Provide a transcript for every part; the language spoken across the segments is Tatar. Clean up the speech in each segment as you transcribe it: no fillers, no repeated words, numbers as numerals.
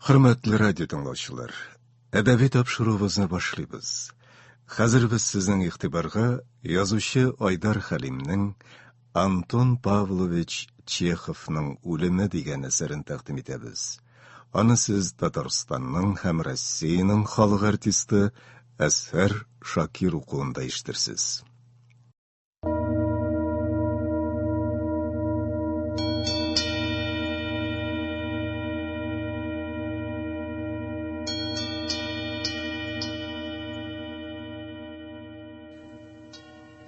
Хөрмәтле радио тыңлаучылар, әдәби тапшыруыбызны башлыйбыз. Хәзер без сезнең игътибарга язучы Айдар Хәлимнең Антон Павлович Чеховның үлеме дигән әсәрен тәкъдим итәбез. Аны сез Татарстанның һәм Россиянең халык артисты Әсфәр Шакир укуында ишетерсез.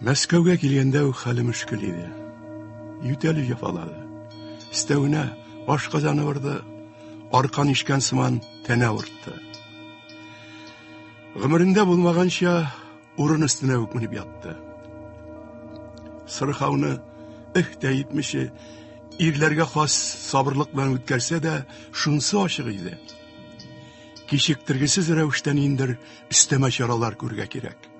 Мәскәүгә килгәндә үк хәле мөшкел иде. Ютәле җәфалады. Өстәвенә ашказаны авырды, аркан ишкән сыман тәне авыртты. Гомерендә булмаганча урын өстенә үк менеп ятты. Сырхауны эһ тә итмичә, ирләргә хас сабырлык белән үткәрсә дә, шунсы ачык иде. Кичектергесез рәвештә ниндер өстәмә чаралар күрергә кирәк.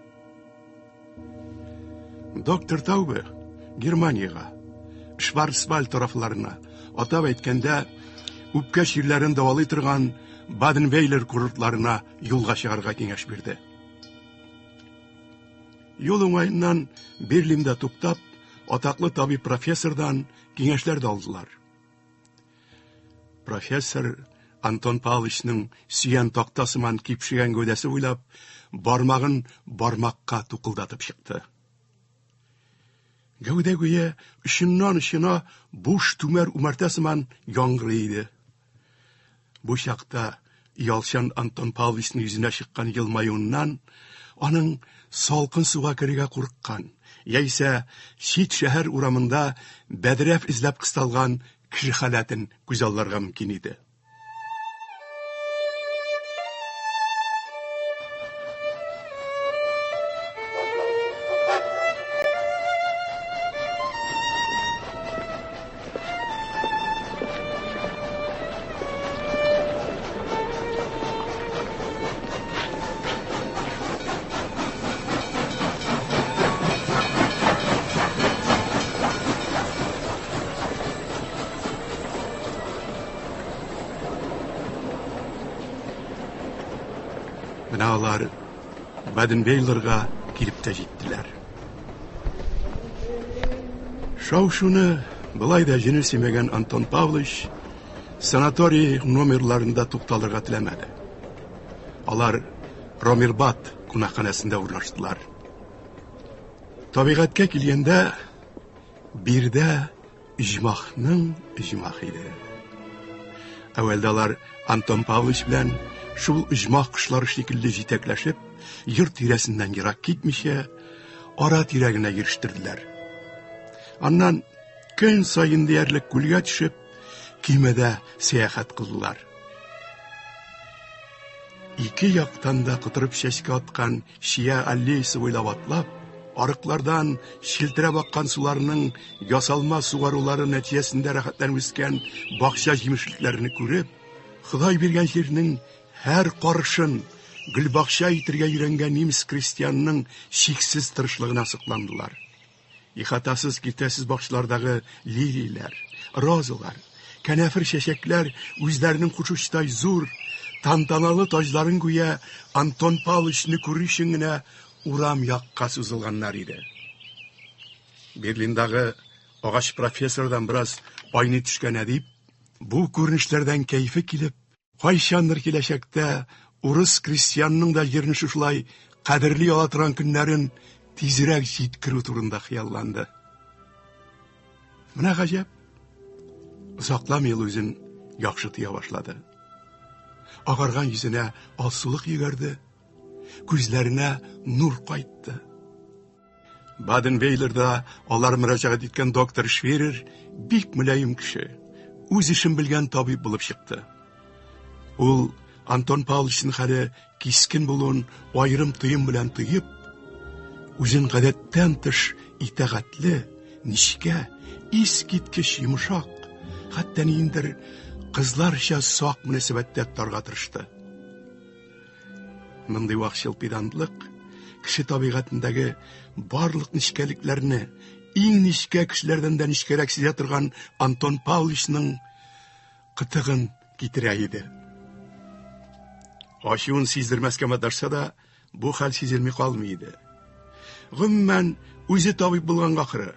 Доктор Таубе Германиягә, Шварцвальд тарафларына, атап әйткәндә, үпкә чирләрен дәвалый торган Баден-Вейлер курортларына юлга чыгарга киңәш бирде. Юл уңаеннан Берлинда туктап, атаклы табиб профессордан киңәшләр дә алдылар. Профессор Антон Павловичның сөян такта сыман кипшегән гәүдәсе буйлап бармагын бармакка тукылдатып чыкты. Гәүдә гүя очыннан очына буш түмәр умарта сыман яңгырый иде. Бу чакта ялчан Антон Павловичның йөзенә чыккан елмаюыннан аның салкын суга керергә курыккан, яисә чит шәһәр урамында бәдрәф эзләп кысталган кеше халәтен күзалларга мөмкин иде. Менә алар Баденвейлерга килеп тә җиттеләр. Шау-шуны болай да җене сөймәгән Антон Павлович санаторий номерларында тукталырга теләмәде. Алар Ромербат кунакханәсендә урнаштылар. Табигатькә килгәндә, биредә Оҗмахның оҗмах иде. Әүвәлдә алар Антон Павлович белән шул оҗмах кошлары шикелле җитәкләшеп, йорт тирәсеннән ерак китмичә, ара-тирә генә йөрештерделәр. Аннан көн саен диярлек күлгә төшеп, көймәдә сәяхәт кылдылар. Ике яктан да котырып чәчкә аткан чия аллеясы буйлап атлап, арыклардан челтерәп аккан суларның ясалма сугарулары нәтиҗәсендә рәхәтләнеп үскән бакча җимешлекләрне күреп, Ходай биргән җирнең һәр карышын гөлбакча итергә өйрәнгән немец крестьянының чиксез тырышлыгына сокландылар. Ихатасыз, киртәсез бакчалардагы лилияләр, розалар, канәфер чәчәкләр үзләренең кушучтай зур, тантаналы таҗларын гүя Антон Павловичны күрер өчен генә урам якка сузылганнар иде. Берлиндагы агач профессордан бераз айный төшкән әдип, бу күренешләрдән кәефе килеп, Кайчандыр киләчәктә урыс крестьянының да җирне шушылай кадерли ала торган көннәрен тизрәк җиткерү турында хыялланды. Менә гаҗәп. Озакламый ул үзен яхшы тоя башлады. Агарган йөзенә алсулык йөгерде, күзләренә нур кайтты. Баден-Вейлерда алар мөрәҗәгать иткән доктор Швирер бик мөлаем кеше, үз эшен белгән табиб булып чыкты. Ул Антон Павловичның хәле кискен булуын аерым тоем белән тоеп, үзен гадәттән тыш итагатьле, нечкә, искиткеч йомшак, хәтта ниндидер кызларча сак мөнәсәбәттә тотарга тырышты. Мондый вакчыл педантлык кеше табигатендәге барлык нечкәлекләрне иң нечкә кешеләрдән дә нечкәрәк сизә торган Антон Павловичның кытыгын китерә иде. Ачуын сиздермәскә маташса да, бу хәл сизелми калмый иде. Гомумән, үзе табиб булганга ахры.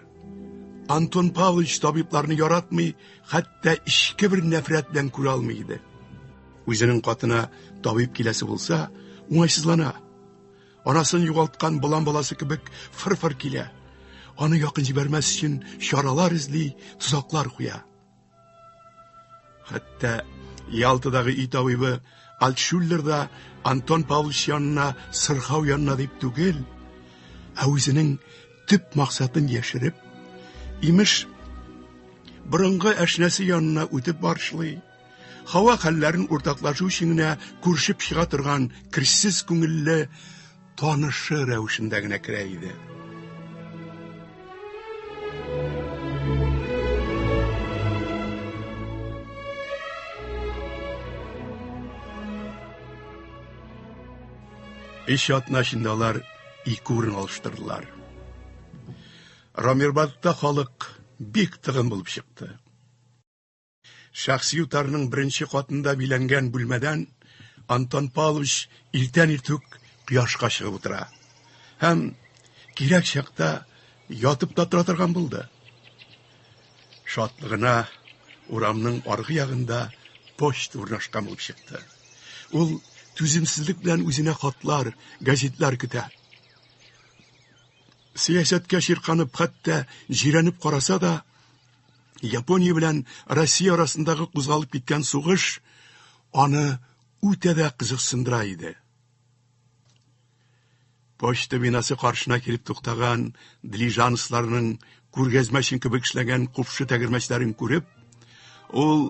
Антон Павлович табибларны яратмый, хәтта эчке бер нәфрәт белән күрә алмый иде. Үзенең катына табиб киләсе булса, уңайсызлана. Анасын югалткан болан баласы кебек фыр-фыр килә. Аны якын җибәрмәс өчен чаралар эзли, тозаклар куя. Хәтта Ялтадагы өй табибы Альтшуллер да Антон Павлович янына сырхау янына дип түгел, ә үзенең төп максатын яшереп, имеш, борынгы әшнәсе янына үтеп барышлый, һава хәлләрен уртаклашу өчен генә күрешеп чыга торган керсез күңелле танышы рәвешендә генә керә иде. Өч атна эчендә алар ике урын алыштырдылар. Рамирбадта халык бик тыгын булып чыкты. Шәхси утарның беренче катында биләнгән бүлмәдән Антон Павлович иртән иртүк кояшка чыгып утыра. Һәм кирәк чакта ятып та тора торган булды. Шатлыгына урамның аргы ягында почта урнашкан булып чыкты. Ул түземсезлек белән үзенә хатлар, газетлар көтә. Сәясәткә чирканып, хәтта җирәнеп караса да, Япония белән Россия арасындагы кузгалып киткән сугыш аны үтә дә кызыксындыра иде. Почта бинасы каршына килеп туктаган дилижансларның күргәзмә өчен кебек эшләгән купшы тәгәрмәчләрен күреп, ул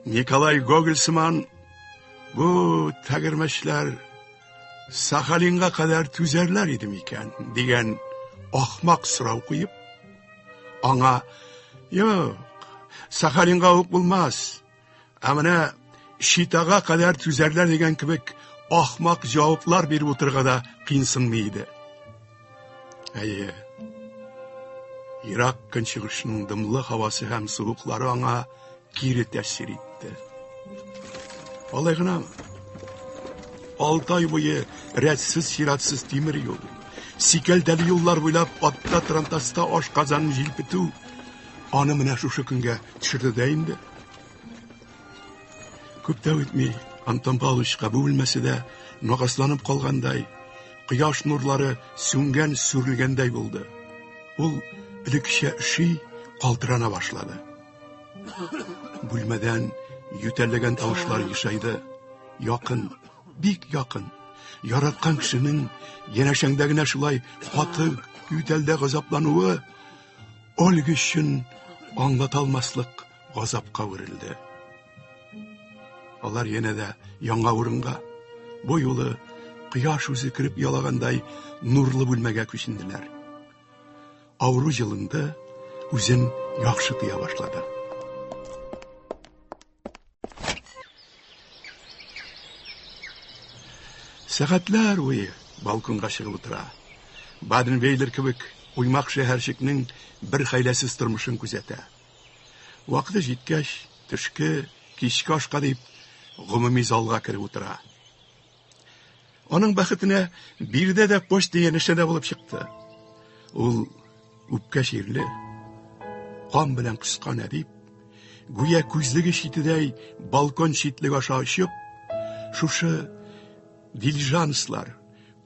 Николай Гоголь сыман бу тәгәрмәчләр Сахалинга кадәр түзәрләр иде микән дигән ахмак сорау куеп, Аңа, юк, Сахалинга ук булмас. Ә менә Читага кадәр түзәрләр дигән кебек ахмак җаваплар биреп утырырга да кыенсынмый иде. Әйе. Ерак көнчыгышның дымлы һавасы һәм суыклары аңа кире тәэсир итте. Алай гынамы? Алты ай буе рәтсез-чиратсыз тимер юл, сикәлтәле юллар буйлап атта трантаста ашказанын җилпетү аны менә шушы көнгә төшерде дә инде. Күп тә үтми, Антон Павловичка бу бүлмәсе дә нагасланып калгандай, кояш нурлары сүнгән, сүрелгәндәй булды. Ул элеккечә өши, калтырана башлады. Бүлмәдән ютәлләгән тавышлар ешайды. Якын, бик якын. Яраткан кешенең янәшәңдә генә шулай каты ютәлдә газаплануы Ольга өчен аңлата алмаслык газапка әверелде. Алар янә дә яңа урынга, бу юлы кояш үзе кереп ялагандай нурлы бүлмәгә күченделәр. Авыру җылынды, үзен яхшы тоя башлады. Сәгатьләр буе балконга чыгып утыра. Баден-Вейлер кебек уймак шәһәрчекнең бер хәйләсез тормышын күзәтә. Вакыты җиткәч, төшке, кичке ашка дип, гомуми залга кереп утыра. Аның бәхетенә биредә дә почта янәшәдә булып чыкты. Ул үпкә чирле, кан белән кыскан әдип, гүя күзлеге читедәй балкон читлеге аша очып, шушы дилижанслар,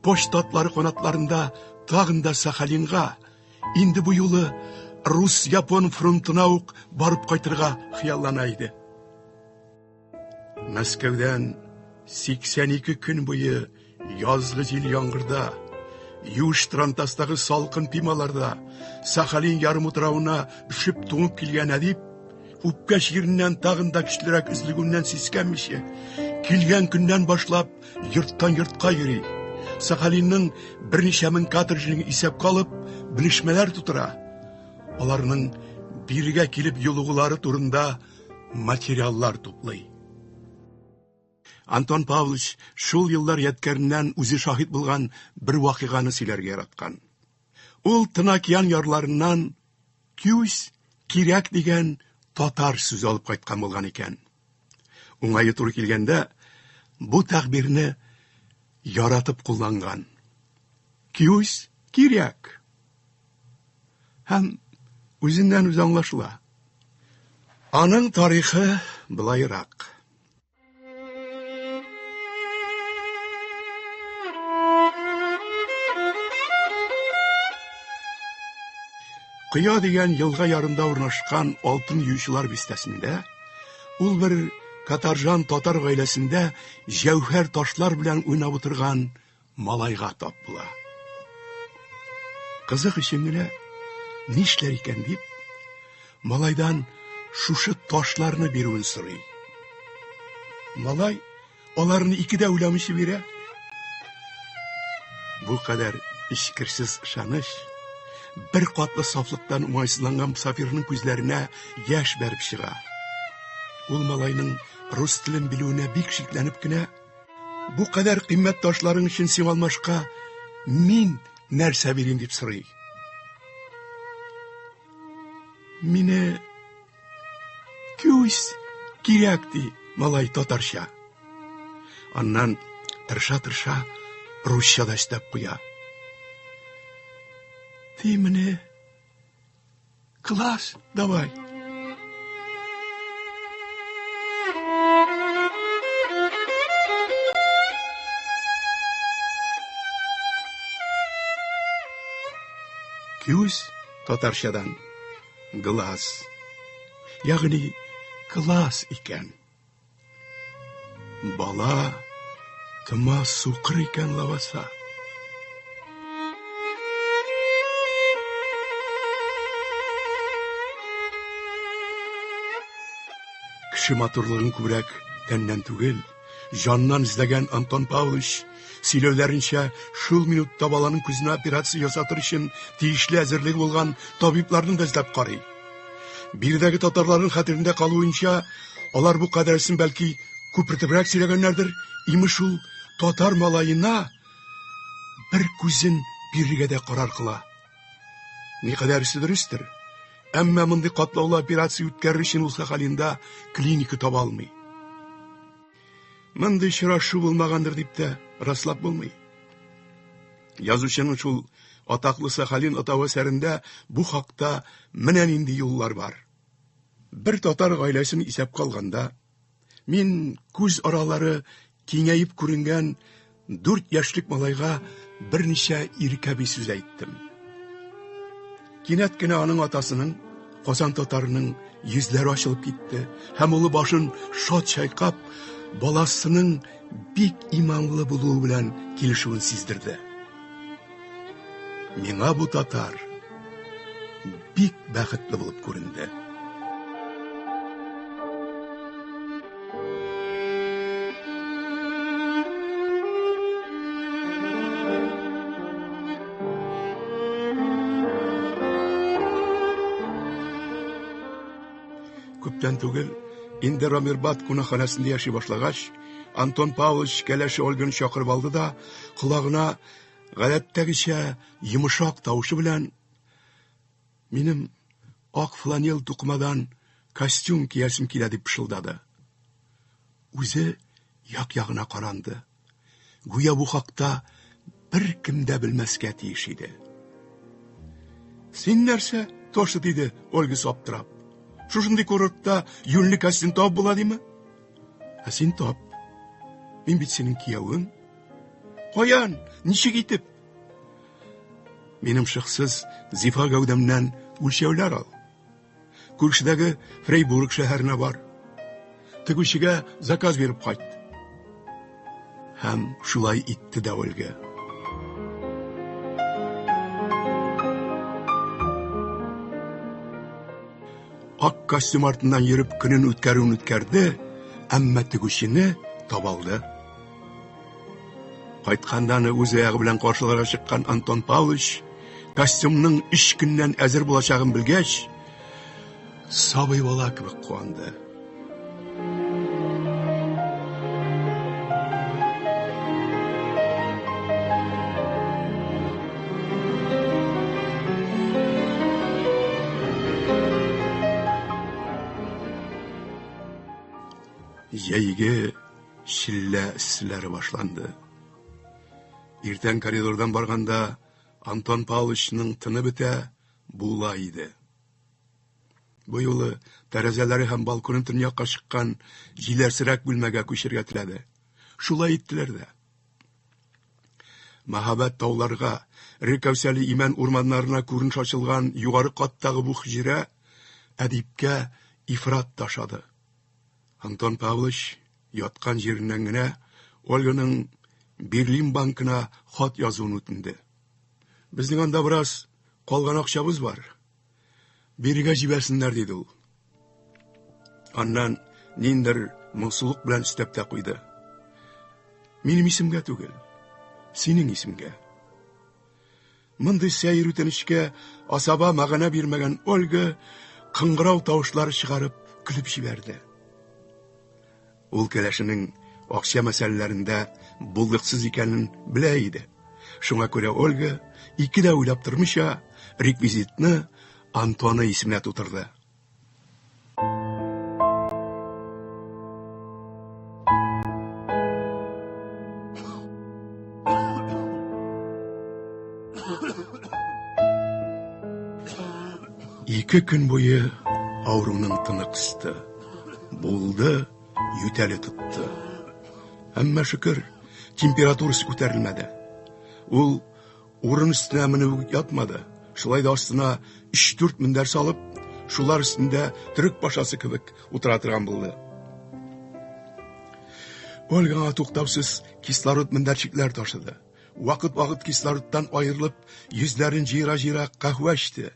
почта атлары канатларында тагын да Сахалинга, инде бу юлы рус-япон фронтына ук барып кайтырга хыяллана иде. Мәскәүдән 82 көн буе язгы җил яңгырда, юеш трантастагы салкын пималарда Сахалин ярымутравына өшеп туңып килгән әдип, үпкә чиреннән тагын да көчлерәк өзлегүеннән сискәнмичә, килгән көннән башлап йорттан йортка йөри. Сахалинның берничә мең каторжнигын исәпкә алып, белешмәләр тутыра. Аларның бирегә килеп юлыгулары турында материаллар туплый. Антон Павлович шул еллар ядкәреннән үзе шаһит булган бер вакыйганы сөйләргә яраткан. Ул Тын океан ярларыннан кюсь, кирәк дигән татар сүзе алып кайткан булган икән. Уңае туры килгәндә, бу тәгъбирне яратып кулланган. Кюс кирәк. Һәм үзеннән үзе аңлашыла. Аның тарихы былайрак. Коя дигән елга ярында урнашкан алтын юучылар бистәсендә ул бер катаржан татар гаиләсендә җәүһәр ташлар белән уйнап утырган малайга тап була. Кызык өчен генә нишләр икән дип, малайдан шушы ташларны бирүен сорый. Малай аларны ике дә уйламыйча бирә. Бу кадәр эчкерсез ышаныч бер катлы сафлыктан уңайсызланган мосафирның күзләренә яшь бәреп чыга. Ул малайның рус телен белүенә бик шикләнеп кенә Бу кадәр кыйммәт ташларың өчен сиңа алмашка мин нәрсә бирим дип сорый. Мине күз кирәк ди малай татарча. Аннан тырыша-тырыша русча да өстәп куя. Ты мне Класс, давай. Күз татарчадан глаз. Ягъни класс икән. Бала тома сукыр икән лабаса. Кеше матурлыгын күбрәк тәннән түгел, җаннан эзләгән Антон Павлович сөйләүләренчә, шул минутта баланың күзенә операция ясатыр өчен тиешле әзерлеге булган табибларны да эзләп карый. Биредәге татарларның хәтерендә калуынча, алар бу кадәресен бәлки күпертебрәк сөйләгәннәрдер, имеш ул татар малаена бер күзен бирергә дә карар кыла. Никадәресе дөрестер, әмма мондый катлаулы операция үткәрер өчен ул Сахалинда клиника таба алмый. Мондый очрашу булмагандыр дип тә раслап булмый. Язучының шул атаклы Сахалин атавы әсәрендә бу хакта менә нинди юллар бар. Бер татар гаиләсен исәпкә алганда, мин күз аралары киңәеп күренгән дүрт яшьлек малайга берничә иркәби сүз әйттем. Кинәт кенә аның атасының, Казан татарының йөзләре ачылып китте һәм улы башын шат чайкап, баласының бик иманлы булуы белән килешүен сиздерде. Миңа бу татар бик бәхетле булып күренде. Күптән түгел, инде Ромербат кунакханәсендә яши башлагач, Антон Павлович кәләше Ольганы чакырып алды да, колагына гадәттәгечә йомшак тавышы белән Минем ак фланел тукымадан костюм киясем килә дип пышылдады. Үзе як-ягына каранды. Гүя бу хакта беркем дә белмәскә тиеш иде. Син нәрсә, Тоша, диде Ольга аптырап. Шушындый курортта юньле костюм табып була диме? Ә син тап. Мин бит синең киявең. Каян? Ничек итеп? Минем шыксыз зифа гәүдәмнән үлчәүләр ал. Күршедәге Фрейбург шәһәренә бар. Тегүчегә заказ биреп кайт. Һәм шулай итте дә Ольга. Ак костюм артыннан йөреп көнен үткәрүен үткәрде, әмма тегүчене табалды. Кайтканда аны үз аягы белән каршыларга чыккан Антон Павлович костюмның өч көннән әзер булачагын белгәч, сабый бала кебек куанды. Җәйге Челлә эсселәре башланды. Иртән коридордан барганда Антон Павловичның тыны бетә, була иде. Бу юлы тәрәзәләре һәм балконы төньякка чыккан җиләсрәк бүлмәгә күчергә теләде. Шулай иттеләр дә. Мәһабәт тауларга, эре кәүсәле имән урманнарына күренеш ачылган югары каттагы бу хөҗрә әдипкә ифрат ташады. Антон Павлович яткан җиреннән генә Ольганың Берлин банкына хат язуын үтенде. Безнең анда бераз калган акчабыз бар. Бирегә җибәрсеннәр, диде ул. Аннан ниндер моңсулык белән өстәп тә куйды. Минем исемгә түгел, синең исемгә. Мондый сәер үтенечкә асаба мәгънә бирмәгән Ольга кыңгырау тавышлары чыгарып көлеп җибәрде. Ул кәләшенең акча мәсьәләләрендә булдыксыз икәнен белә иде. Шуңа күрә Ольга, ике дә уйлап тормыйча, реквизитны Антоны исеменә тутырды. Ике көн буе авыруның тыны кысты. Булды, ютәле тотты. Әмма шөкер, температурасы күтәрелмәде. Ул урын өстенә менеп үк ятмады. Шулай да астына өч-дүрт мендәр салып, шулар өстендә төрек пашасы кебек утыра торган булды. Ольга аңа туктаусыз кислород мендәрчекләр ташыды. Вакыт-вакыт кислородтан аерылып, йөзләрен җыера-җыера каһвә эчте.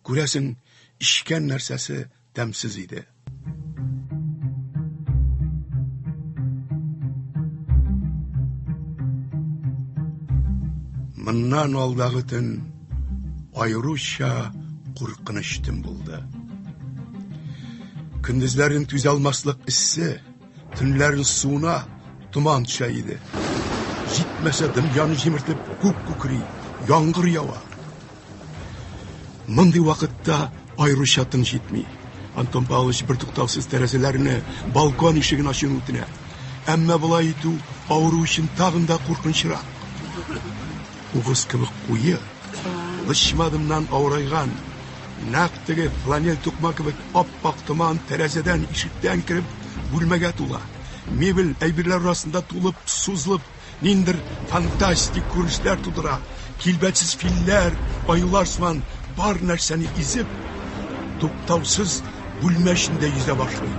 Күрәсең, эчкән нәрсәсе тәмсез иде. Моннан алдагы төн аеруча куркыныч төн булды. Көндезләрен түзә алмаслык эссе, төнләрен суына томан төшә иде. Җитмәсә дөньяны җимертеп күк күкри, яңгыр ява. Мондый вакытта аеруча тын җитми. Антон Павлович бертуктаусыз тәрәзәләрне, балкон ишеген ачуын үтенә. Әмма болай итү авыру өчен тагын да куркынычрак. Угыз кебек куе, лычма дымнан авырайган, нәкъ теге фланель тукма кебек ап-ак томан тәрәзәдән, ишектән кереп, бүлмәгә тула. Мебель, әйберләр арасында тулып, сузылып, Ниндер фантастик күренешләр тудыра, килбәтсез филләр, аюлар сыман бар нәрсәне изеп, туктаусыз бүлмә эчендә йөзә башлый.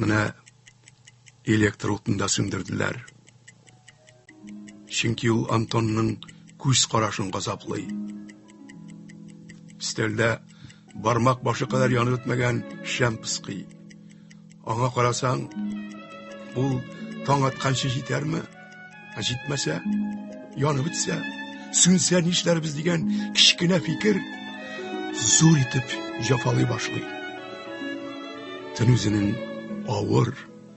Менә электр утын да сүндерделәр. Чөнки ул Антонның күз карашын газаплый. Өстәлдә бармак башы кадәр янып бетмәгән шәм пыскый. Аңа карасаң, ул таң атканчы җитәрме? Ә җитмәсә, янып бетсә, сүнсә нишләрбез дигән кечкенә фикер зур итеп җафалый башлый. Төн үзенең авыр,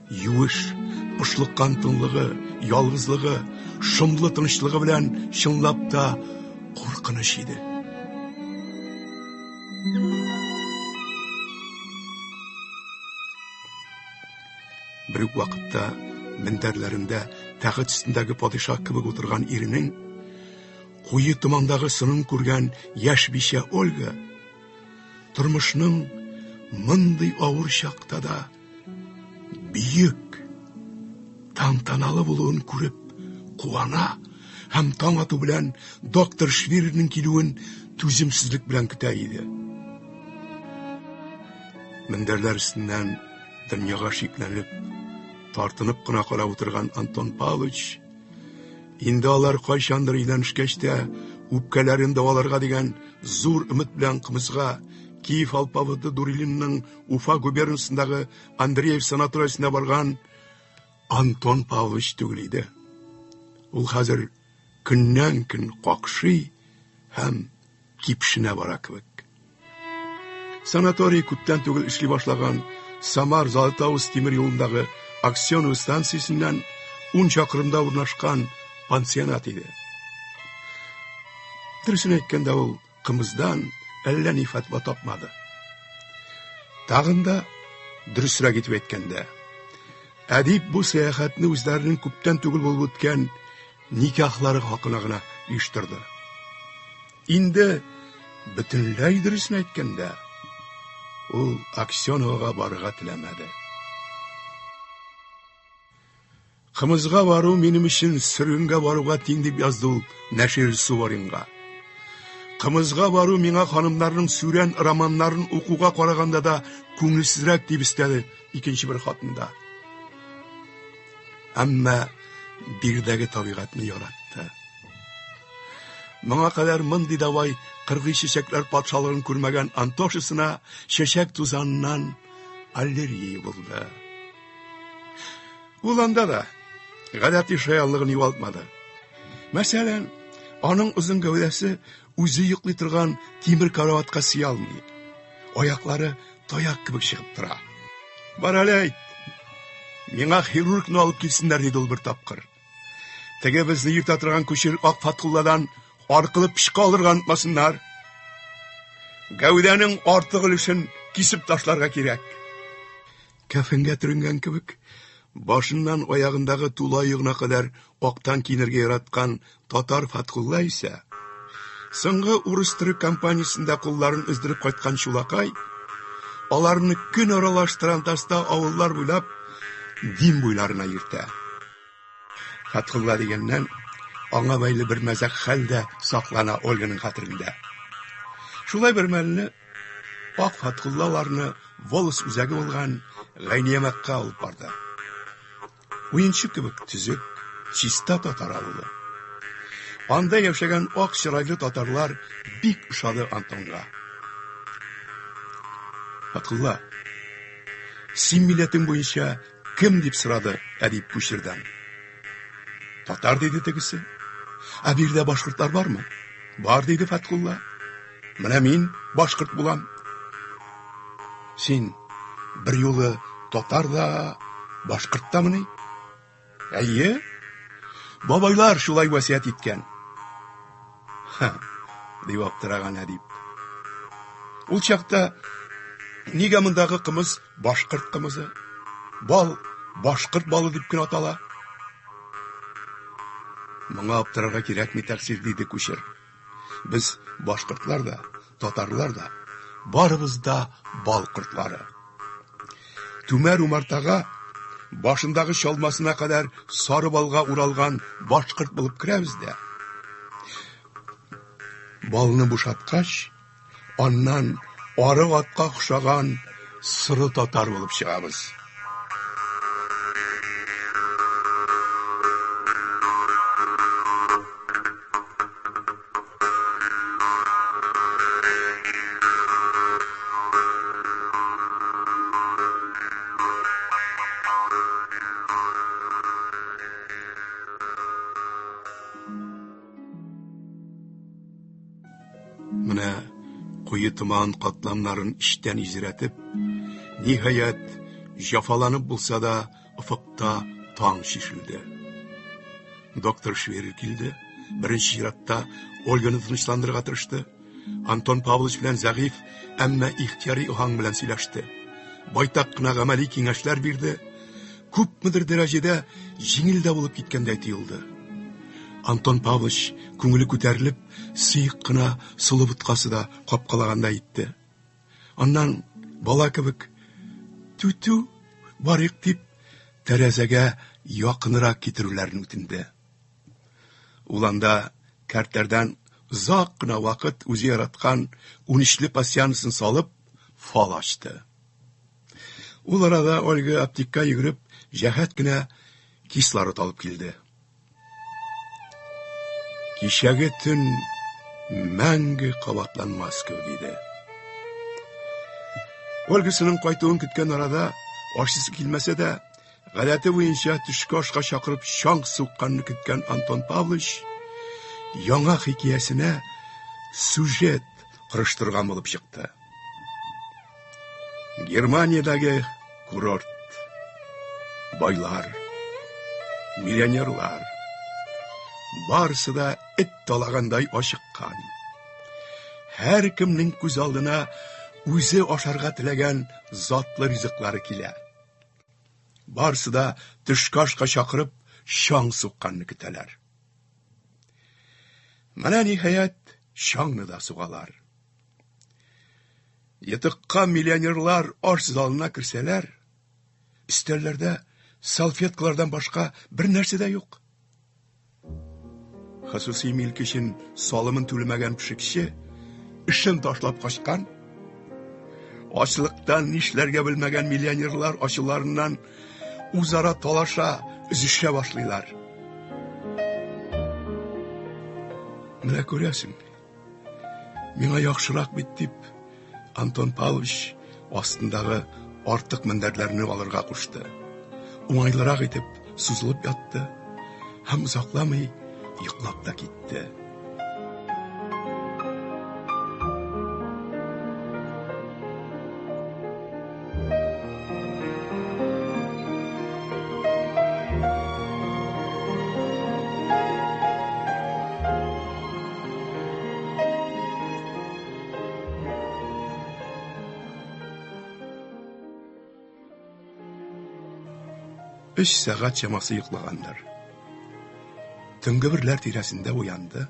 юеш, пошлыккан тынлыгы, ялгызлыгы, шомлы тынычлыгы белән чынлап та куркыныч иде. Бер үк вакытта мендәрләрендә тәхет өстендәге падишаһ кебек утырган иренең куе томандагы сынын күргән яшь бичә Ольга тормышның мондый авыр чакта да бөек, тантаналы булуын күреп куана һәм таң ату белән доктор Швирерның килүен түземсезлек белән көтә иде. Мендәрләр өстеннән дөньяга шикләнеп, тартынып кына карап утырган Антон Павлович, инде алар кайчандыр өйләнешкәч тә үпкәләрен дәваларга дигән зур өмет белән кымызга Киев алпавыты Дурилинның Уфа губернасындагы Андреев санаториясенә барган Антон Павлович түгел иде. Ул хәзер көннән-көн какшый һәм кипшенә бара кебек. Санаторий күптән түгел эшли башлаган Самар Золотоуст тимер юлындагы Аксеново станциясеннән 10 чакрымда урнашкан пансионат иде. Дөресен әйткәндә, ул кымыздан әллә ни фәтва тапмады. Тагын да дөресрәк итеп әйткәндә, әдип бу сәяхәтне үзләренең күптән түгел булып үткән никахлары хакына гына оештырды. Инде бөтенләй дөресен әйткәндә, ул Аксеновага барырга теләмәде. Кымызга бару минем өчен сөргенгә баруга тиң дип язды ул нәшир Суворинга. Кымызга бару миңа ханымнарның сүрән романнарын укуга караганда да күңелсезрәк дип өстәде икенче бер хатында. Әмма биредәге табигатьне яратты. Моңа кадәр мондый давай кыргый чәчәкләр патшалыгын күрмәгән Антошасына чәчәк тузаныннан аллергия булды. Ул анда да гадәти шаянлыгын югалтмады. Мәсәлән, аның озын гәүдәсе үзе йоклый торган тимер караватка сыя алмый. Аяклары таяк кебек чыгып тора. Бар әле әйт. Миңа хирургны алып килсеннәр, диде ул бер тапкыр. Теге безне йөртә торган күчер ак Фатхулладан аркылы пычкы алырга онытмасыннар. Гәүдәнең артык өлешен кисеп ташларга кирәк. Кәфенгә төренгән кебек, башыннан аягындагы тула йогына кадәр актан киенергә яраткан татар Фатхулла исә, соңгы урыс-төрек компаниясендә кулларын өздереп кайткан Чулакай, аларны көн аралаш трантаста авыллар буйлап Дим буйларына йөртә. Фәтхулла дигәннән, аңа бәйле бер мәзәк хәл дә саклана Ольганың хәтерендә. Шулай бер мәлне Ак Фәтхуллаларны волос үзәге булган Гайниямакка алып барды. Уенчык кебек төзек, чиста татар авылы. Анда яшәгән ак чырайлы татарлар бик ошады Антонга. Фәтхулла, син милләтең буенча кем дип сорады әдип күчердән. Татар диде тегесе. Ә биредә башкортлар бармы? Бар диде Фәтхулла. Менә мин башкорт булам. Син бер юлы татар да, башкорт тамыни? Әйе. Бабайлар шулай васыять иткән. Ха, дип аптыраган әдип. Ул чакта нигә мондагы кымыз башкорт кымызы, бал башкорт балы дип кенә атала? Моңа аптырарга кирәкми, тәкъсир, диде кучер. Без башкортлар да, татарлар да, барыбыз да бал кортлары. Түмәр умартага башындагы чалмасына кадәр сары балга уралган башкорт булып керәбез дә. Балны бушаткач, аннан арык атка охшаган соры татар булып чыгабыз. Менә куе томан катламнарын эчтән изрәтеп, ниһаять, җафаланып булса да, офыкта таң чишелде. Доктор Шверер килде. Беренче чиратта Ольганы тынычландырырга тырышты. Антон Павлович белән зәгыйфь, әмма ихтияри аһаң белән сөйләште. Байтак кына гамәли киңәшләр бирде. Күпмедер дәрәҗәдә җиңел дә булып киткәндәй тоелды. Антон Павлович күңеле күтәрелеп, сыек кына солы боткасы да капкалагандай итте. Аннан бала кебек түтү барыйк дип тәрәзәгә якынрак китерүләрен үтенде. Ул анда кәртләрдән озак кына вакыт үзе яраткан унөчле пасьянсын салып, фал ачты. Ул арада Ольга аптекка йөгереп, җәһәт кенә кислород алып килде. Кичәге төн мәңге кабатланмас кебек иде. Ольгасының кайтуын көткән арада ашыйсы килмәсә дә, гадәте буенча төшке ашка чакырып чаң сукканны көткән Антон Павлович яңа хикәясенә сюжет корыштырган булып чыкты. Германиядәге курорт. Байлар, миллионерлар. Барысы да эт талагандай ачыккан. Һәркемнең күз алдына үзе ашарга теләгән затлы ризыклары килә. Барысы да төшке ашка чакырып, чаң сукканны көтәләр. Менә ниһаять чаңны да сугалар. Йотыкка миллионерлар аш залына керсәләр, өстәлләрдә салфеткалардан башка бер нәрсә дә юк. Хосусый милк өчен салымын түләмәгән пешекче эшен ташлап качкан. Ачлыктан нишләргә белмәгән миллионерлар ачуларыннан үзара талаша, өзешә башлыйлар. Менә күрәсең, миңа яхшырак бит дип, Антон Павлович астындагы артык мендәрләрне алырга кушты. Уңайлырак итеп сузылып ятты һәм озакламый йоклап та китте. Өч сәгать чамасы йоклагандыр. Төнге берләр тирәсендә уянды.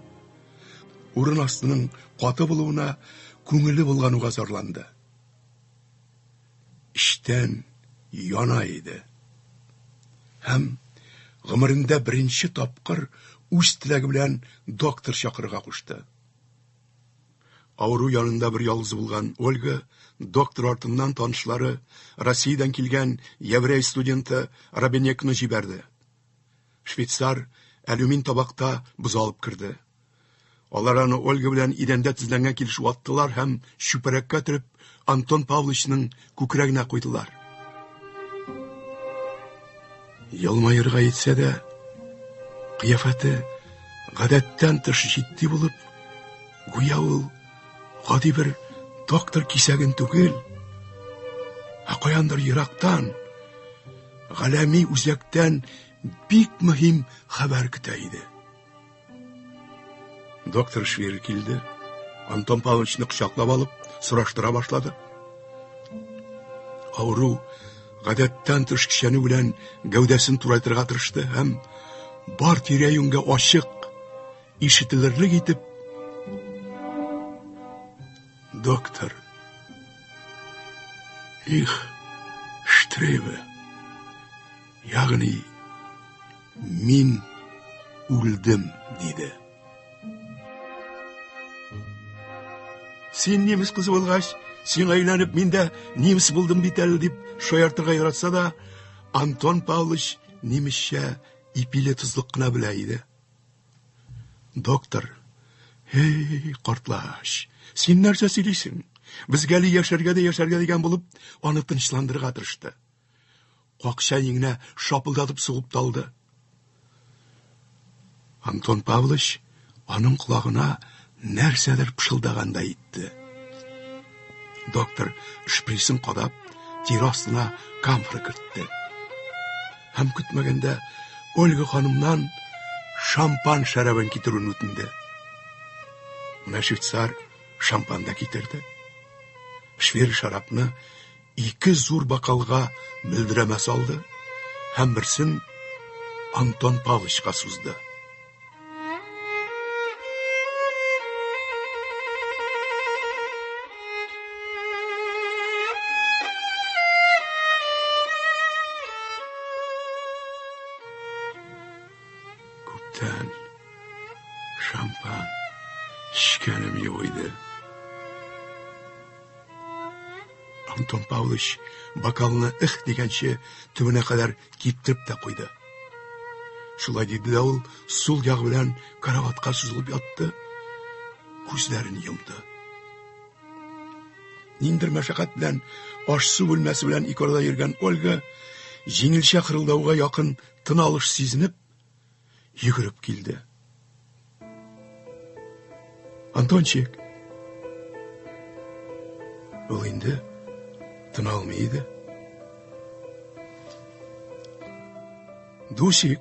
Урын астының каты булуына күңеле булгануга зарланды. Эчтән яна иде. Һәм гомерендә беренче тапкыр үз теләге белән доктор чакырырга кушты. Авыру янында бер ялгыз булган Ольга доктор артыннан танышлары Россиядән килгән еврей студенты Рабинекны җибәрде. Швейцар алюмин табакта боз алып керде. Алар аны Ольга белән идәндә тезләнгән килеш ваттылар һәм чүпрәккә төреп Антон Павловичның күкрәгенә куйдылар. Елмаерга итсә дә, кыяфәте гадәттән тыш җитди булып, гүя ул гади бер доктор кисәген түгел, ә каяндыр ерактан, галәми үзәктән бик мөһим хәбәр көтә иде. Доктор Швир килде. Антон Павловичны кочаклап алып, сораштыра башлады. Авыру гадәттән тыш көчәнү белән гәүдәсен турайтырга тырышты һәм бар тирә-юньгә ачык, ишетелерлек итеп Доктор, их, штребе, ягъни Мин үлдем, диде. Син немец кызы булгач, сиңа өйләнеп мин дә немец булдым бит әле дип шаяртырга яратса да, Антон Павлович немецчә ипиле тозлык кына белә иде. Доктор, эй, картлач, син нәрсә сөйлисең? Безгә әле яшәргә дә яшәргә дигән булып, аны тынычландырырга тырышты. Какча иңенә шапылдатып сугып та алды. Антон Павлович аның колагына нәрсәдер пышылдагандай итте. Доктор шприцын кадап, тире астына камфора кертте. Һәм көтмәгәндә Ольга ханымнан шампан шәрабын китерүен үтенде. Менә швейцар шампан да китерде. Швер шәрабны ике зур бокалга мөлдерәмә салды һәм берсен Антон Павловичка сузды. Күптән шампан эчкәнем юк иде. Антон Павлович бокалны эх дигәнче төбенә кадәр киптереп тә куйды. Шулай диде дә ул сул ягы белән караватка сузылып ятты, күзләрен йомды. Ниндер мәшәкать белән аш-су бүлмәсе белән ике арада йөргән Ольга җиңелчә хырылдауга якын тын алыш сизенеп, йөгереп килде. Антончик! Ул инде тын алмый иде. Дусик!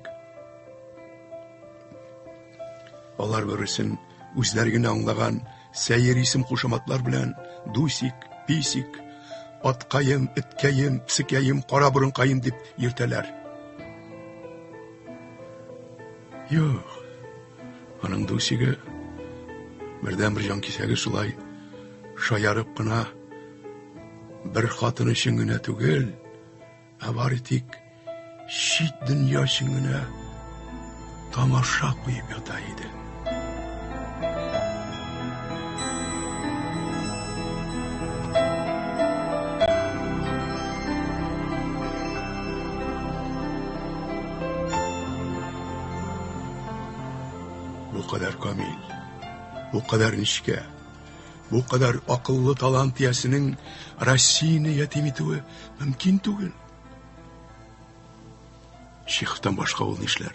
Алар бер-берсен үзләре генә аңлаган сәер исем-кушаматлар белән Дусик, Писик, Аткаем, Эткәем, Песекәем, Кара борынкаем дип йөртәләр. Юк, аның Дусигы бердәнбер җанкисәге шулай шаярып кына бер хатын өчен генә түгел, ә бары тик чит дөнья өчен генә тамаша куеп ята иде. Бу кадәр камил, бу кадәр нечкә, Бу кадәр акыллы талант иясенең Россияне ятим итүе мөмкин түгел. Чеховтан башка ул нишләр?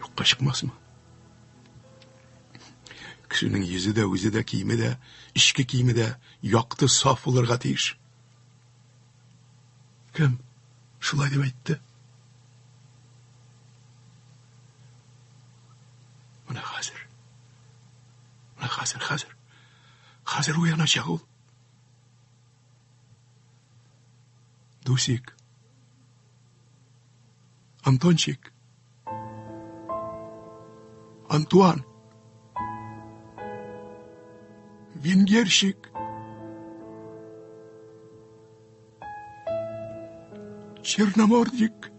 Юкка чыкмасмы? Кешенең йөзе дә, үзе дә, киеме дә, эчке киеме дә якты, саф булырга тиеш. Кем шулай дип әйтте? Менә хәзер. Менә хәзер, хәзер. Хәзер уяначак ул. Дусик. Антончик. Антуан. Венгерщик. Черномордик.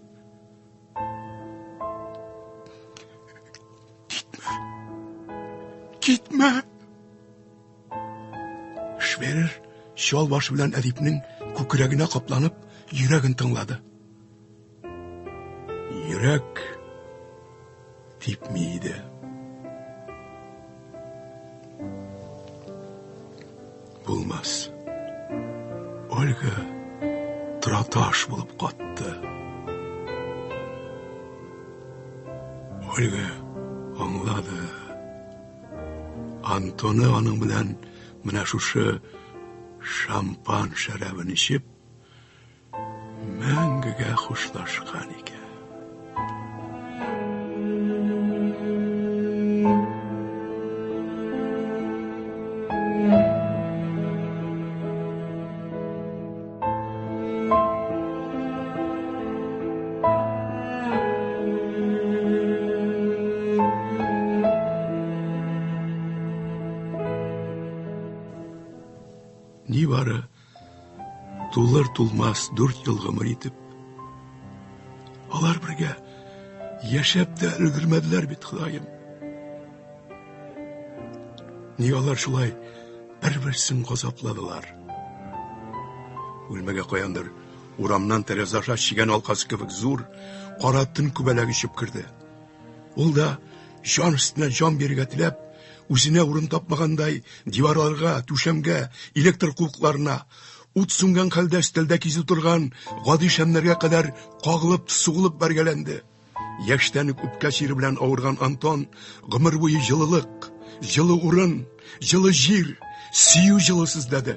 Китмә. Китмә. Шверер чал башы белән әдипнең күкрәгенә капланып, йөрәген тыңлады. Йөрәк типми иде. Булмас. Ольга тораташ булып катты. Ольга аңлады. Антоны аның белән менә шушы шампан шәрабын эчеп, Мәңгегә хушлашкан икән. Нибары Тулыр-тулмас дүрт ел гомер итеп, алар бергә яшәп тә өлгермәделәр бит, Ходаем. Ник алар шулай бер-берсен газапладылар? Бүлмәгә каяндыр урамнан тәрәзә аша чигән алкасы кебек зур кара төн күбәләге очып керде. Ул да җан өстенә җан бирергә теләп, үзенә урын тапмагандай, диварларга, түшәмгә, электр куыкларына, ут сүнгән хәлдә өстәлдә кизү торган гади шәмнәргә кадәр кагылып, сугылып бәргәләнде. Яшьтән үк үпкә чире белән авырган Антон гомер буе җылылык, җылы урын, җылы җир, сөю җылысы эзләде.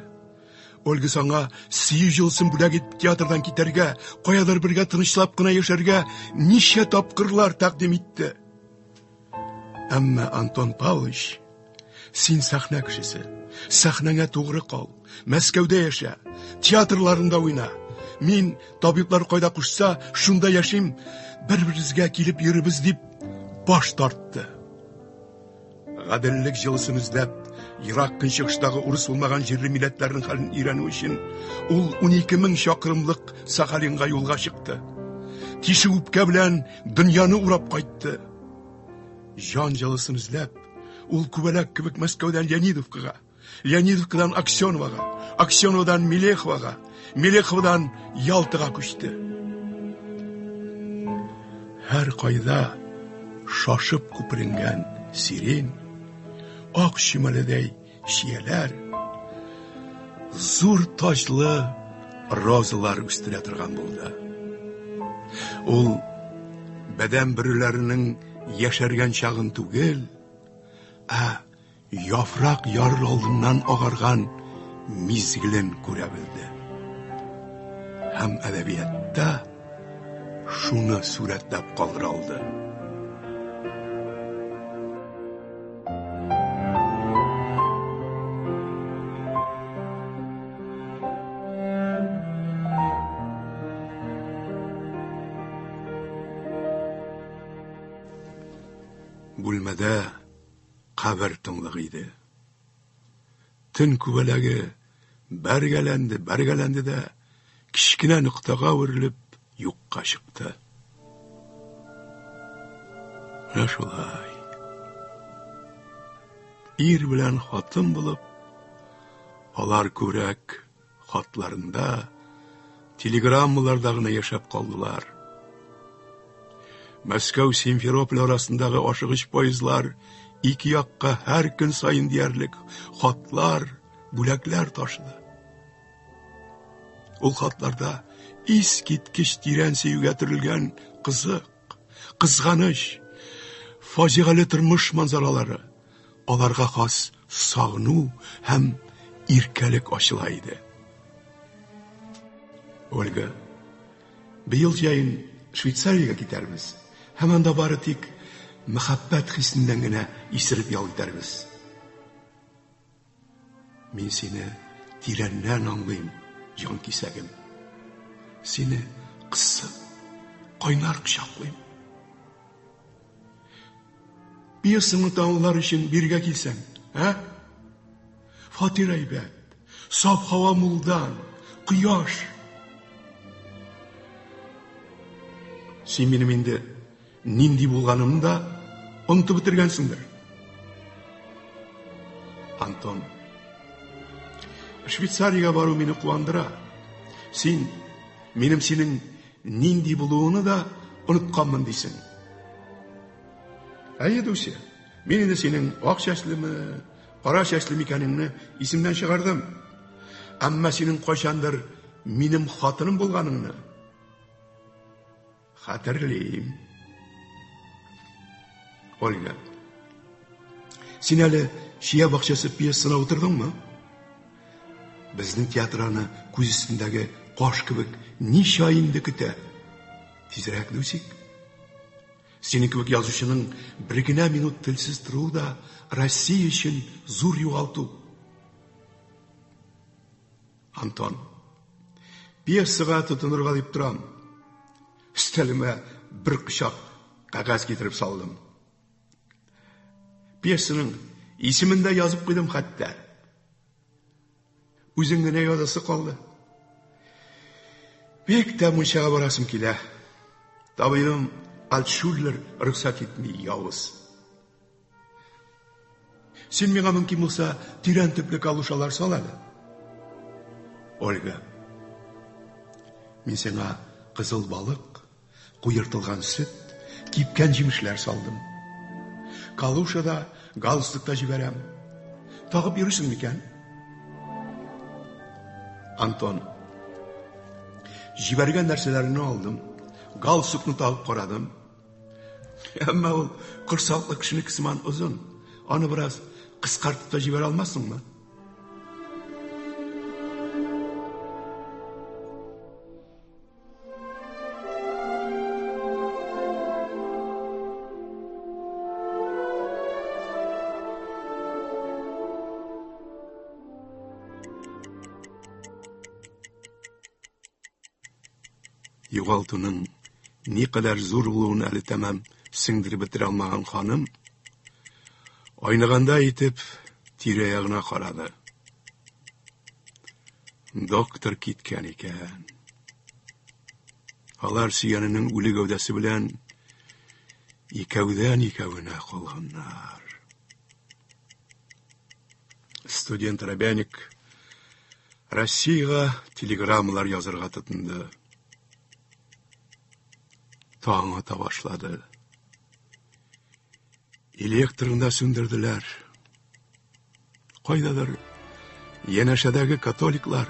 Ольга саңа сөю җылысын бүләк итеп театрдан китәргә, каядыр бергә тынычлап кына яшәргә ничә тапкырлар тәкъдим итте. Әмма Антон Павлович, син сәхнә кешесе, сәхнәңә тугры кал, Мәскәүдә яшә, театрларында уйна. Мин табиблар кайда кушса, шунда яшим, бер-беребезгә килеп йөрибез дип баш тартты. Гаделлек җылысын эзләп, Ерак Көнчыгыштагы урыс булмаган җирле милләтләрнең хәлен өйрәнү өчен ул 12 мең чакрымлык Сахалинга юлга чыкты. Тишек үпкә белән дөньяны урап кайтты. Җан җылысын эзләп, ул күбәләк кебек Мәскәүдән Леонидовкага, Леонидовкадан Аксеновага, Аксеновадан Мелеховага, Мелеховадан Ялтага күчте. Һәр кайда шашып күперенгән сирень, ак чүмәләдәй чияләр, зур таҗлы розалар үстерә торган булды. Ул бәдән бөреләренең яшәргән чагын түгел, ә Яфрак ярыр алдыннан агарган мизгелен күрә белде. Һәм әдәбиятта шуны сурәтләп калдыра алды. Бүлмәдә кабер тынлыгы иде. Төн күбәләге бәргәләнде, бәргәләнде дә кечкенә ноктага әверелеп юкка чыкты. Менә шулай. Ир белән хатын булып, алар күбрәк хатларында, телеграммаларда гына яшәп калдылар. Мәскәү Симферополь арасындагы ашыгыч поездлар ике якка һәр көн саен диярлек хатлар, бүләкләр ташыды. Ул хатларда искиткеч тирән сөюгә төрелгән кызык, кызганыч, фаҗигале тормыш манзаралары, аларга хас сагыну һәм иркәлек ачыла иде. Ольга, быел җәен Швейцариягә китәрбез һәм анда бары тик мәхәббәт хисеннән генә исереп ял итәрбез. Мин сине тирәннән аңлыйм, җан кисәгем. Сине кысып, кайнар кочаклыйм. Пьесаңны тыңлар өчен биргә килсәң, ә? Фатир әйбәт, саф һава мулдан, кояш. Син минем инде нинди булганымны да онытып бетергәнсеңдер. Антон. Швейцариягә бару мине куандыра. Син минем синең нинди булуыңны да онытканмын дисең. Әйе, Дуся, мин инде синең ак чәчлеме, кара чәчле микәнеңне исемнән чыгардым. Әмма синең кайчандыр минем хатыным булганыңны хәтерлим. Ольга, син әле Чия бакчасы пьесасына утырдыңмы? Безнең театр аны күз өстендәге каш кебек ничә ай инде көтә. Тизрәк, Дусик. Синең кебек язучының бер генә минут телсез торуы да Россия өчен зур югалту. Антон. Пьесага тотынырга дип торам. Өстәлемә бер кочак кәгазь китереп салдым. Пьесаның исемен дә язып куйдым хәтта. Үзең генә язасы калды. Бик тә мунчага барасым килә. Табибым Альтшуллер рөхсәт итми, явыз. Син миңа мөмкин булса, тирән төпле калушалар сал әле. Ольга. Мин сиңа кызыл балык, куертылган сөт, кипкән җимешләр салдым. Калуша да, галстук та җибәрәм. Тагып йөрисең микән? Антон. Җибәргән нәрсәләрне алдым. Галстукны тагып карадым. Әмма ул корсаклы кешенеке сыман озын. Аны бераз кыскартып та җибәрә алмассыңмы? Югалтуның никадәр зур булуын әле тәмам сеңдереп бетерә алмаган ханым, айныгандай итеп, тирә-ягына карады. Доктор киткән икән. Алар сөйгәненең үле гәүдәсе белән икәүдән-икәвенә калганнар. Студент Рабяник Россиягә телеграммалар язырга тотынды. Таң ата башлады. Электрны да сүндерделәр. Кайдадыр янәшәдәге католиклар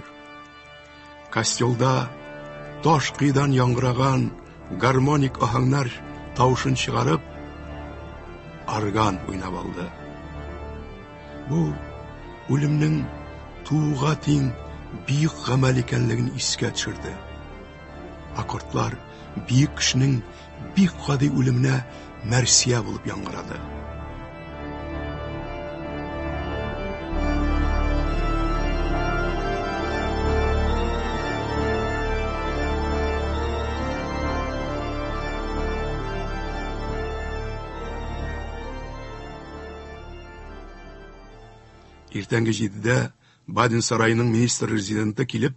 костелда таш кыйдан яңгыраган гармоник аһәңнәр тавышын чыгарып, орган уйнап алды. Бу үлемнең тууга тиң бөек гамәл икәнлеген искә төшерде. Аккордлар бөек кешенең бик гади үлеменә мәрсия булып яңгырады. Иртәнге җидедә Баден сараеның министр-резиденты килеп,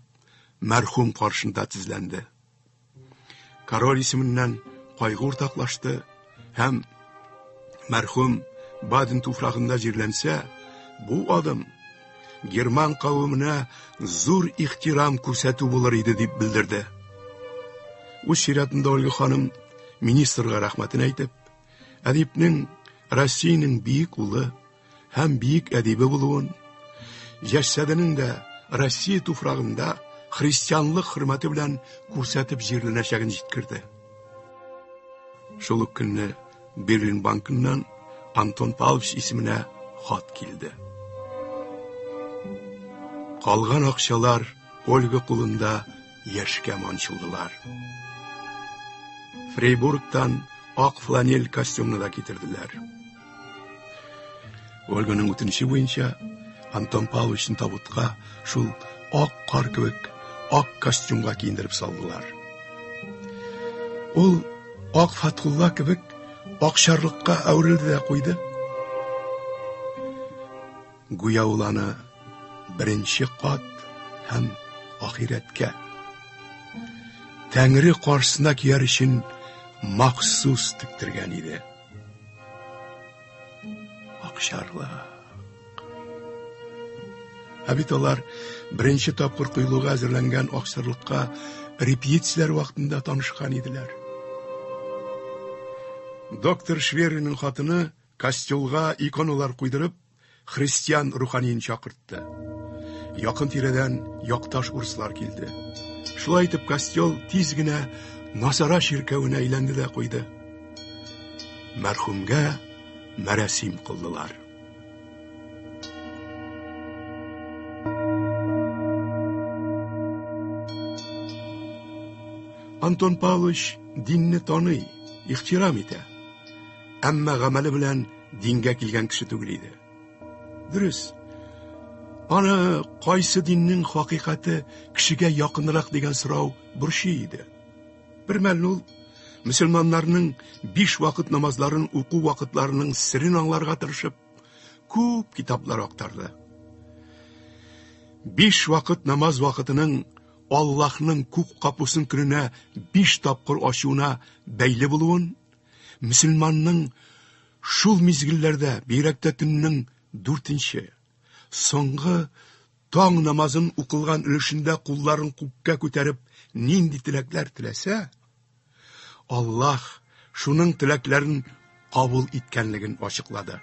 мәрхүм каршында тезләнде. Король исеменнән кайгы уртаклашты һәм мәрхүм Баден туфрагында җирләнсә, бу адым герман кавеменә зур ихтирам күрсәтү булыр иде дип белдерде. Үз чиратында Ольга ханым министрга рәхмәтен әйтеп, әдипнең Россиянең бөек улы һәм бөек әдибе булуын, җәсәденең дә Россия туфрагында христианлык хөрмәте белән күрсәтеп җирләнәчәген җиткерде. Шул ук көнне Берлин банкыннан Антон Павлович исеменә хат килде. Калган акчалар Ольга кулында яшькә манчылдылар. Фрейбургтан ак фланель костюмны да китерделәр. Ольганың үтенече буенча Антон Павловичны табутка шул ак кар кебек ак костюмга киендереп салдылар. Ул ак Фатхулла кебек акчарлыкка әверелде дә куйды. Гүя ул аны беренче кат һәм ахирәткә Тәңре каршысына кияр өчен махсус тектергән иде. Акчарлак. Ә бит алар беренче тапкыр коелуга әзерләнгән акчарлыкка репетицияләр вакытында танышкан иделәр. Доктор Шверинның хатыны костелга иконалар куйдырып, христиан руханиен чакыртты. Якын тирәдән якташ урыслар килде. Шулай итеп костел тиз генә Насара чиркәвенә әйләнде дә куйды. Мәрхүмгә мәрәсим кылдылар. Антон Павлович динне таный, ихтирам итә. Әмма гамәле белән дингә килгән кеше түгел иде. Дөрес, аны кайсы диннең хакыйкате кешегә якынрак дигән сорау борчый иде. Бер мәлне ул мөселманнарның биш вакыт намазларын уку вакытларының серен аңларга тырышып, күп китаплар актарды. Биш вакыт намаз вакытының Аллаһның күк капусын көненә биш тапкыр ачуына бәйле булуын, мөселманның шул мизгелләрдә, бигрәк тә төннең дүртенче, соңгы таң намазын укылган өлешендә кулларын күккә күтәреп нинди теләкләр теләсә, Аллаһ шуның теләкләрен кабул иткәнлеген ачыклады.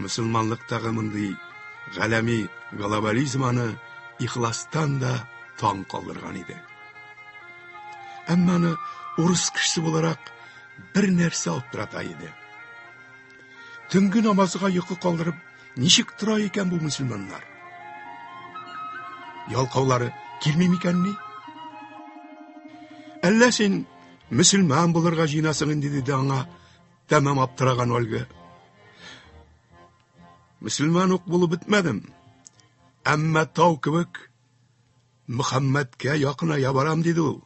Мөселманлыктагы мондый галәми глобализм аны ихластан да таң калдырган иде. Әмма аны урыс кешесе буларак бер нәрсә аптырата иде. Төнге намазга йокы калдырып, ничек тора икән бу мөселманнар? Ялкаулары килми микәнни? Әллә син мөселман булырга җыенасың инде, диде аңа тәмам аптыраган Ольга. Мөселман ук булып бетмәдем. Әмма тау кебек Мөхәммәткә якыная барам, диде ул,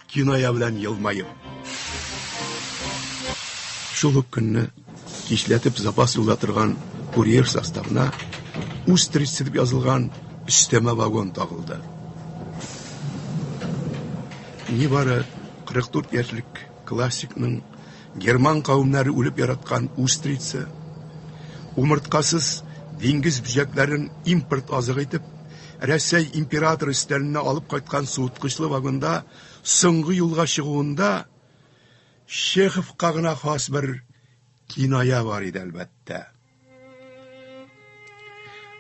киная белән елмаеп. Шул ук көнне кичләтеп запас юлда торган курьер составына Устрица дип язылган өстәмә вагон тагылды. Нибары 44 яшьлек классикның герман кавемнәре үлеп яраткан устрица, умырткасыз диңгез бөҗәкләрен импорт азыгы итеп, Рәсәй императоры өстәленә алып кайткан суыткычлы вагонда соңгы юлга чыгуында Чеховка гына хас бер киная бар иде, әлбәттә.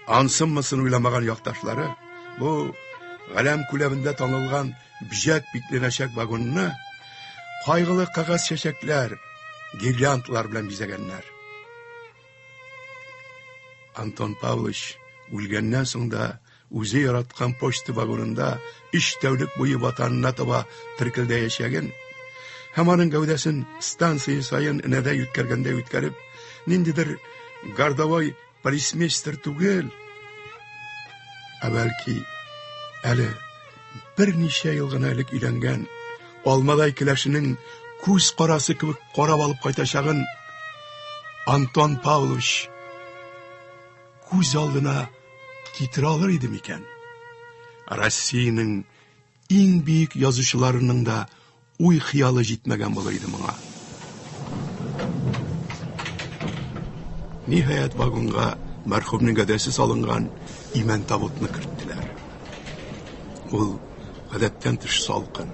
Ансын-мосын уйламаган якташлары бу галәм күләмендә танылган бөҗәк бикләнәчәк вагонны кайгылы кәгазь чәчәкләр, гирляндлар белән бизәгәннәр. Антон Павлович үлгәннән соң да үзе яраткан почта вагонында өч тәүлек буе ватанына таба теркелдәячәген һәм аның гәүдәсен станция саен энәдәй үткәргәндәй үткәреп, ниндидер городовой полицмейстер түгел, ә бәлки әле берничә ел гына элек өйләнгән алмадай келәшенең күз карасы кебек карап алып кайтачагын Антон Павлович. күз алдына китерә алыр иде микән? Россиянең иң бөек язучыларының да уй-хыялы җитмәгән булыр иде моңа. Ниһаять, вагонга мәрхүмнең гәүдәсе салынган имән табутны керттеләр. Ул гадәттән тыш салкын.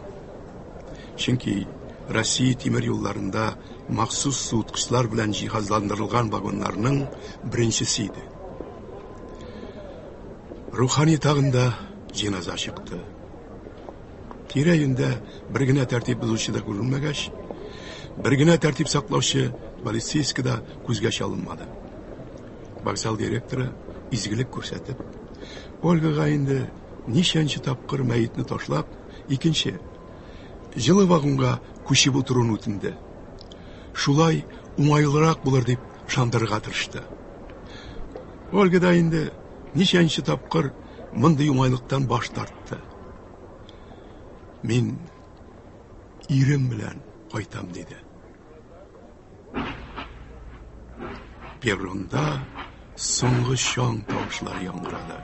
Чөнки Россия тимер юлларында махсус суыткычлар белән җиһазландырылган вагоннарның беренчесе иде. Рухани тагын да җеназа чыкты. Тирә-юньдә бер генә тәртип бозучы да күренмәгәч, бер генә тәртип саклаучы полицейский да күзгә чалынмады. Вокзал директоры изгелек күрсәтеп, Ольгага инде ничәнче тапкыр мәетне ташлап, икенче җылы вагонга күчеп утыруын үтенде. Шулай уңайлырак булыр дип ышандырырга тырышты. Ольга да инде ничәнче тапкыр мондый уңайлыктан баш тартты. Мин ирем белән кайтам, диде. Перронда соңгы чаң тавышлары яңгырады.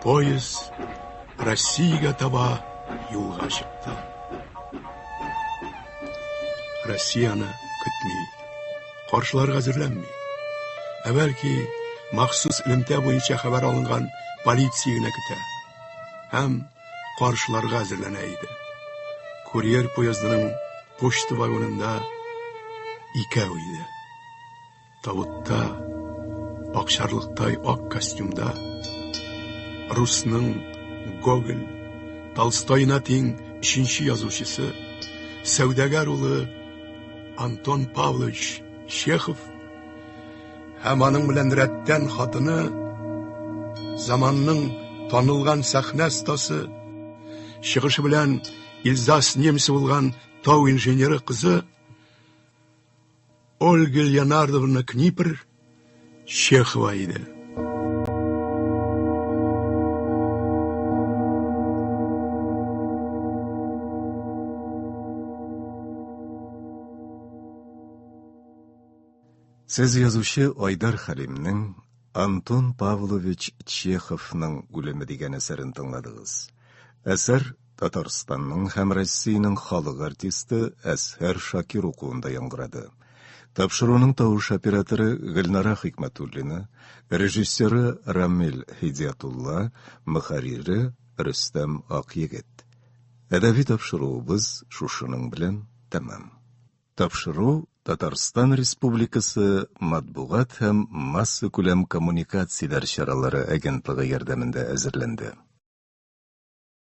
Поезд Россиягә таба юлга чыкты. Россияне көтми, каршыларга әзерләнми. Ә бәлки, махсус элемтә буенча хәбәр алынган полиция генә көтә. Һәм каршыларга әзерләнә иде. Курьер поездының почта вагонында икәү иде. Табутта, акчарлыктай ак костюмда, русның Гоголь, Толстойна тиң өченче язучысы, сәүдәгәр улы Антон Павлович Чехов һәм аның белән рәттән хатыны, заманның танылган сәхнә остасы, чыгышы белән Эльзас немесе булган тау инженеры кызы Ольга Леонардовна Книпер Чехова иде. Сез язучы Айдар Хәлимнең Антон Павлович Чеховның үлеме дигән әсәрен тыңладыгыз. Әсәр Татарстанның һәм Россиянең халык артисты Әзһәр Шакир укуында яңгырады. Тапшыруның тавыш операторы Гөлнара Хикмәтуллина, режиссеры Рамил Һидиятулла, мөхәррире Рөстәм Акъегет. Әдәби тапшыруыбыз шушының белән тәмам. Тапшыру Татарстан Республикасы Матбугат һәм массакүләм коммуникацияләр чаралары агентлыгы ярдәмендә әзерләнде.